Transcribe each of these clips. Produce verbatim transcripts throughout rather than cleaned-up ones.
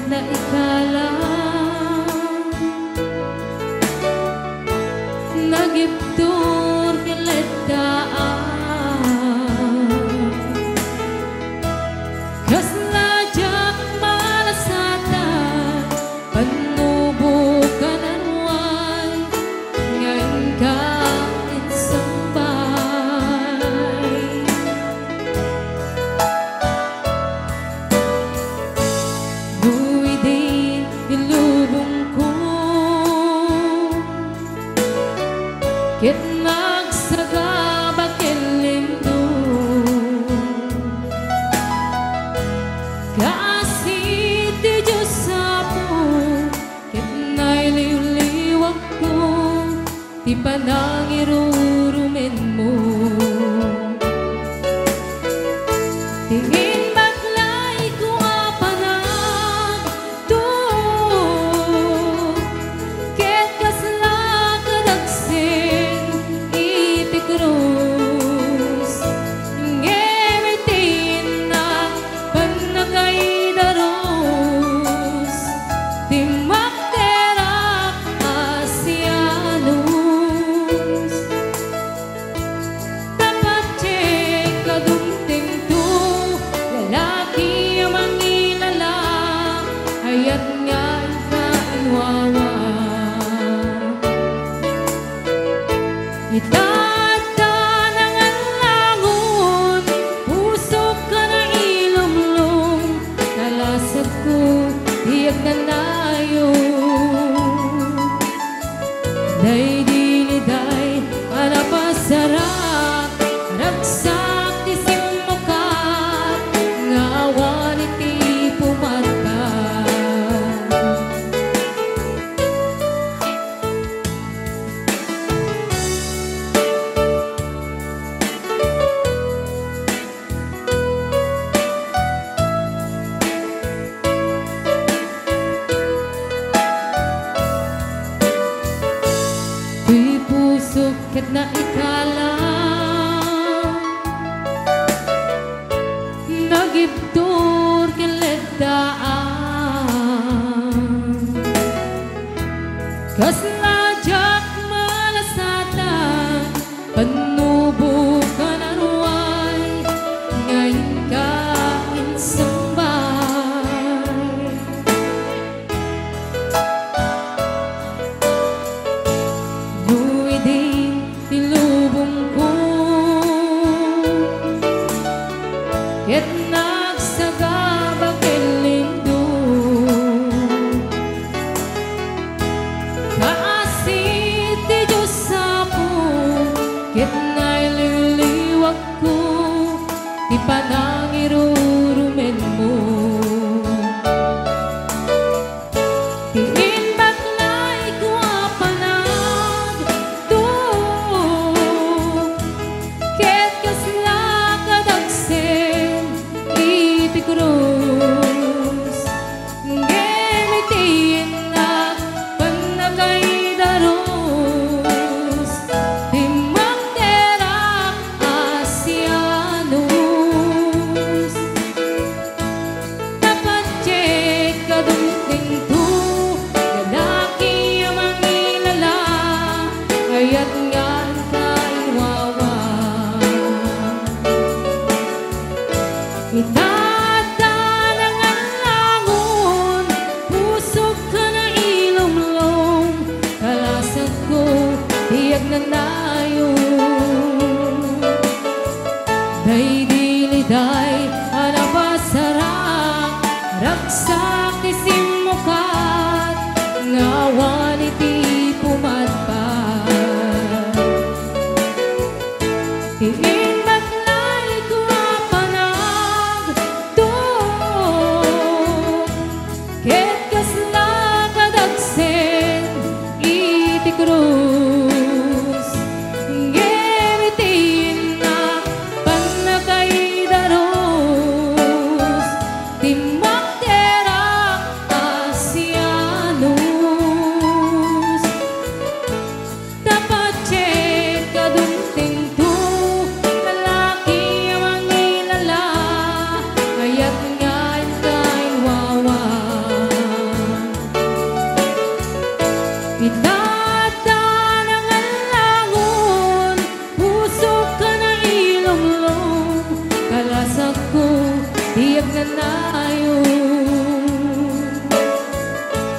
Naikala, nagibtur ken letdaan. Kasla diak malasatan, pannubokan a ruay, nga inka insambay. No idi ti lubongko ket nagsagaba ken lindong, kaasi ti Dios Apo, ket nailiwliwakko ti panangirurumenmo. Ti imbag layko a panagtuok, ket kasla kadagsen iti krus, ngem iti innak pannakaidarus, dimmakderak a sianus. Ta patien ka dumtengto, lalaki a mangilala, ayat nga inka inwawa. Ita adda nangallangon, pusok a nailumlong, kalasagko ti agnanayon. Daydi liday a napasarak, ragsak ti simmukat, nga awan iti pumarka. Ti pusok ket naikala, nagibtur ken letdaan. Kasla diak malasatan, pannubokan a ruay, nga inka insambay. No idi ti lubongko ket nagsagaba ken lindong, kaasi ti Dios Apo ket nailiwliwakko ti panangirurumenmo. Ti imbag layko a panagtuok, ket kasla kadagsen iti krus, ngem iti innak pannakaidarus, dimmakderak a sianus. Ta patien ka dumtengto, lalaki a mangilala, ayat nga inka inwawa. Ita adda nangallangon, pusok a nailumlong, kalasagko ti agnanayon. Daydi liday a napasarak, ragsak ti simmukat, nga awan iti pumadpat. Ti imbag layko a panagtuok, ket kasla kadagsen iti krus, ngem iti innak pannakaidarus, dimmakderak a sianus. Ta patien ka dumtengto, Kanailonglong, kalasagko ti agnanayon.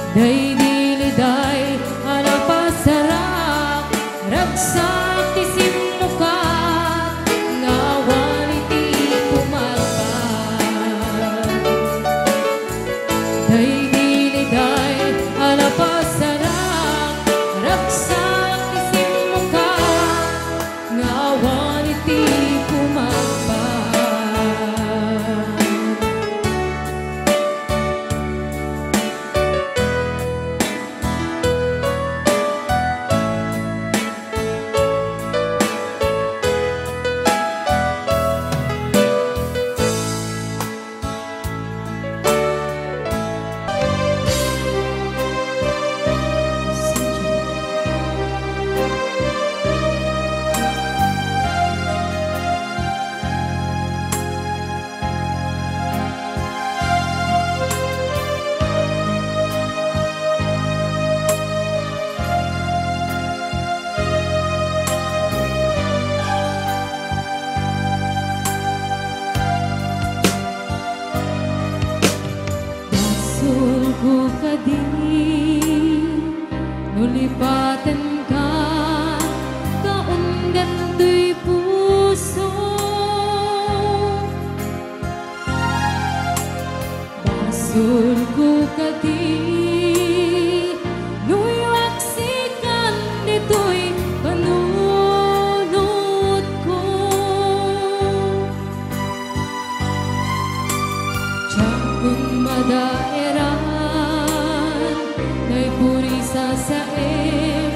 Daydi liday a napasarak, ragsak ti simmukat nga awan iti pumagbat. Daydi liday a napasarak, ragsak ti simmukat nga awan iti pumagbat. Basolko kadi no lipatenka, kaungan toy puso. Basolko kadi no iwaksikan ditoy panunotko. Diakon madaeran, naipurisasaem,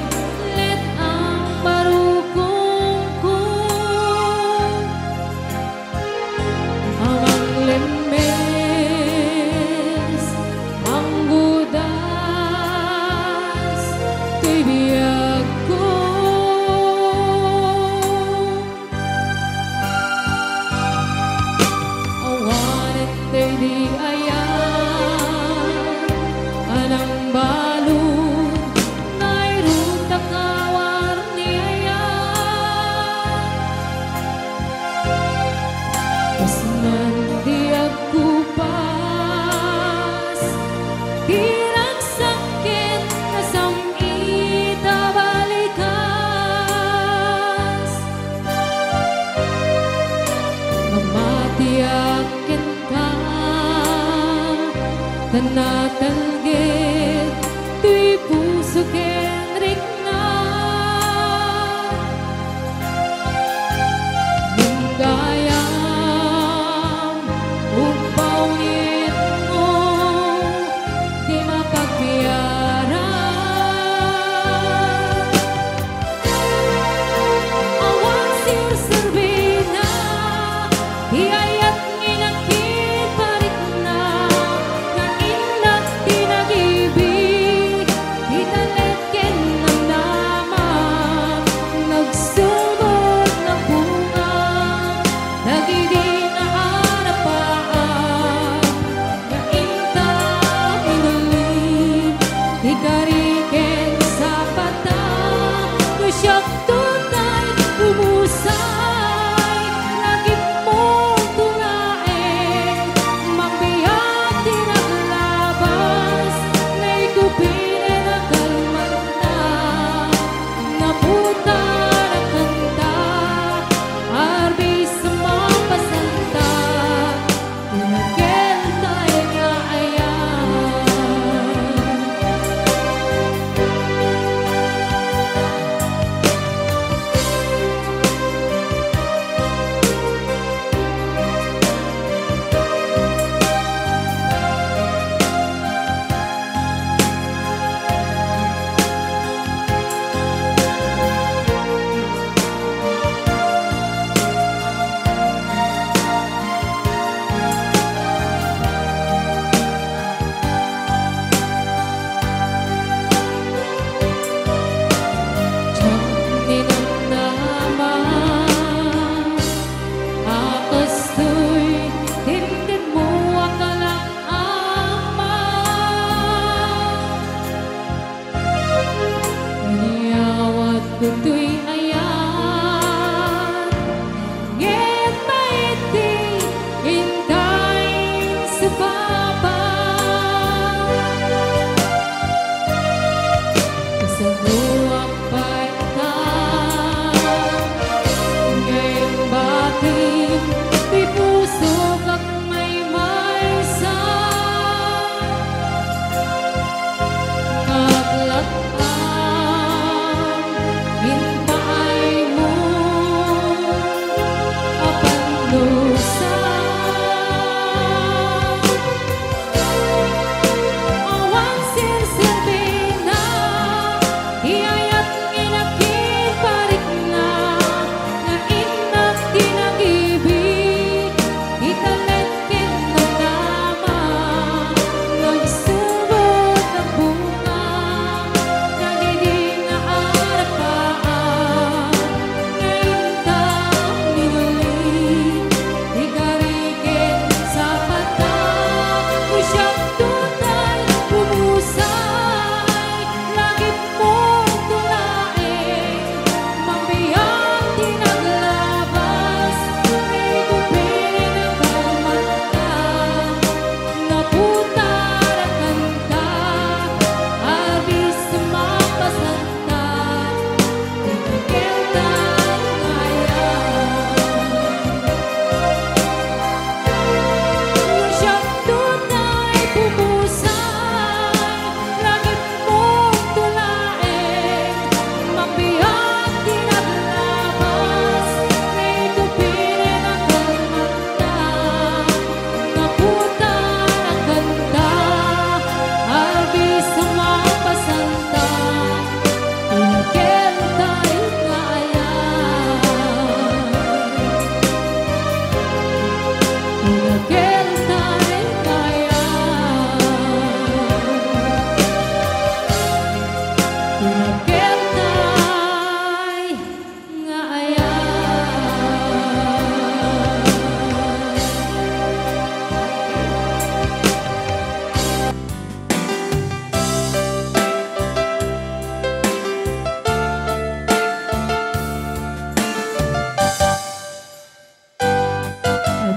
let-ang barukongko. Amang lemmes, manggudas, toy biagko. Awanen daydi ayat a nangbalud, nairut a kawar ni ayat. Kasman di agkupas, di ragsak ken nasam-it a balikas. Mamatiak kenka, ta natalged toy puso ken rikna. Ngem gayam, umpaw ni Edmo, di mapagbiaran. Awan serserbina ti ayat nga inakiparikna, nga innak ti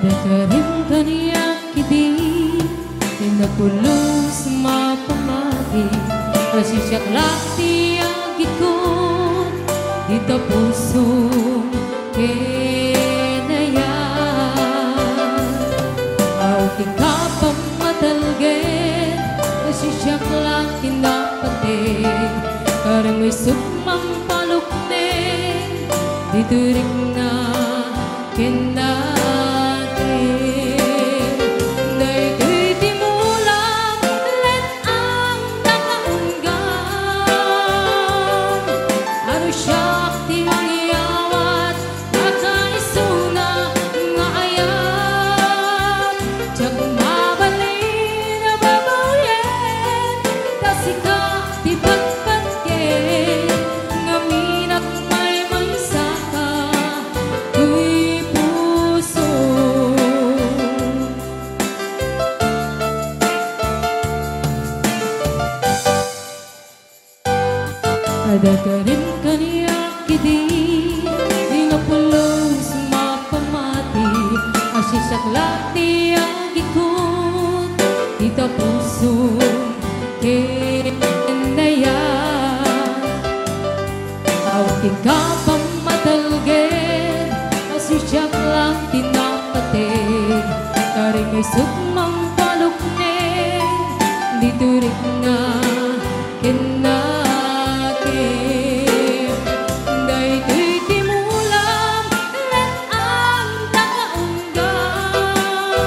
Karim kaniak idi, ti napulos mapamati, a siak laeng ti agikut, dita pusom ken ayat. Aw ti kapam matalged, a siak laeng ti napateg, karim isuk mangpalukneng, ditoy rikna ken dati. Daytoy ti mulam, let-ang ta kaunggan. Adu siak ti mangyawat, a kaisuna nga ayat. Diak mabalin a babayen, ta sika ti patpatgen, ngamin agmaymaysaka toy puso. Adda karim kaniak idi, di napulos mapamati, a siak laeng ti agikut, dita pusom ken ayat. Aw ti kapam matalged, a siak laeng ti napateg, karim isuk mangpalukneng, ditoy rikna ken dati. Daytoy ti mulam, let-ang ta kaunggan.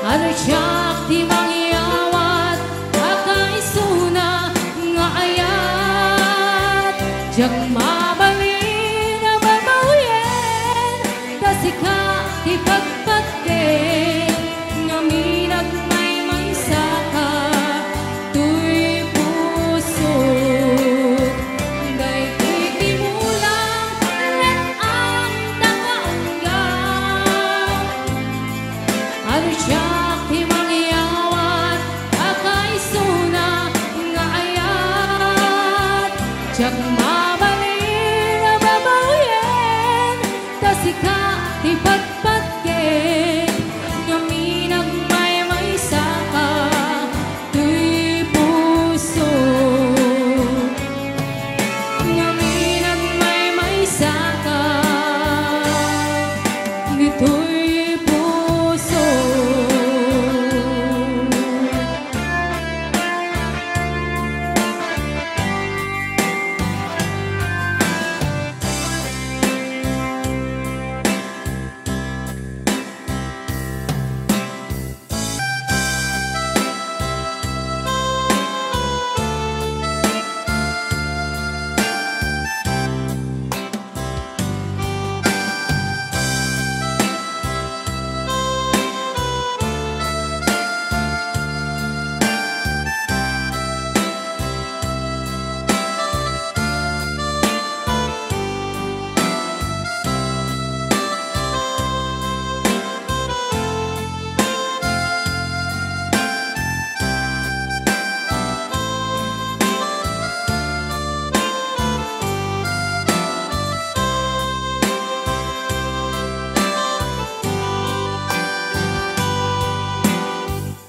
Adu siak ti mangyawat, a kaisuna nga ayat. Diak mabalin a babayen, ta sika ti patpatgen, ngamin agmaymaysaka toy puso. Daytoy ti mulam, let-ang ta kaunggan. Adu siak ti mangyawat, a kaisuna nga ayat. Diak mabalin a babayen, ta sika ti patpatgen, ngamin agmaymaysaka toy puso. Ngamin agmaymaysaka ditoy puso.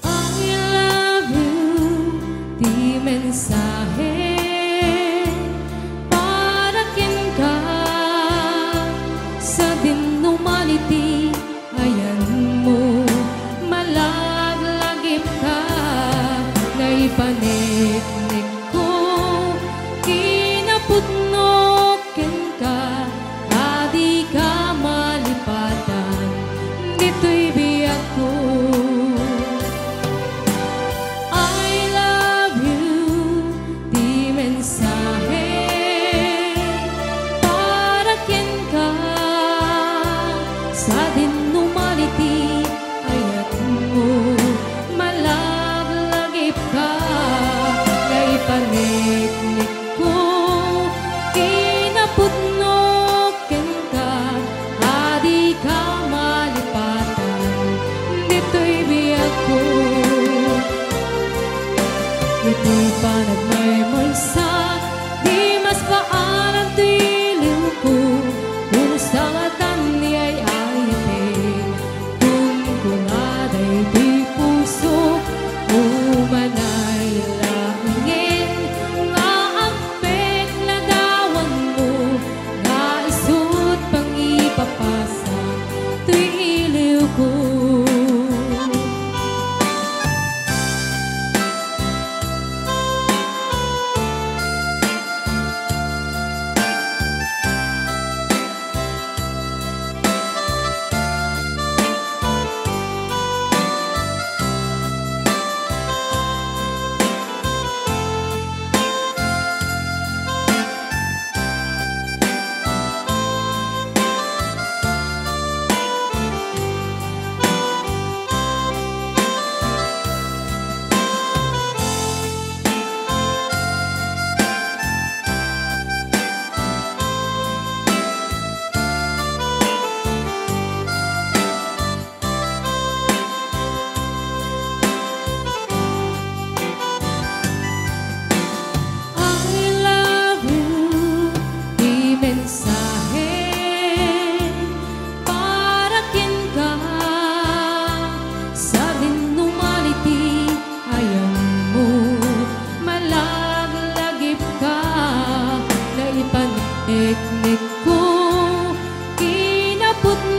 I love you, ti mensahe para kenka, sadin no mali ti ayanmo, malaglagipka, naipaneknekko, kinapudnok kenka, a dika malipatan ditoy biagko. I love you, ti mensahe para kenka, sadin no mali ti ayatmo, malaglagipka, naipaneknekko, kinapudnok kenka, a dika malipatan ditoy biagko. Iti panagmaymaysa, di mas paanan ti iliwko, kumusta ngatan ti ay-ayatek, Put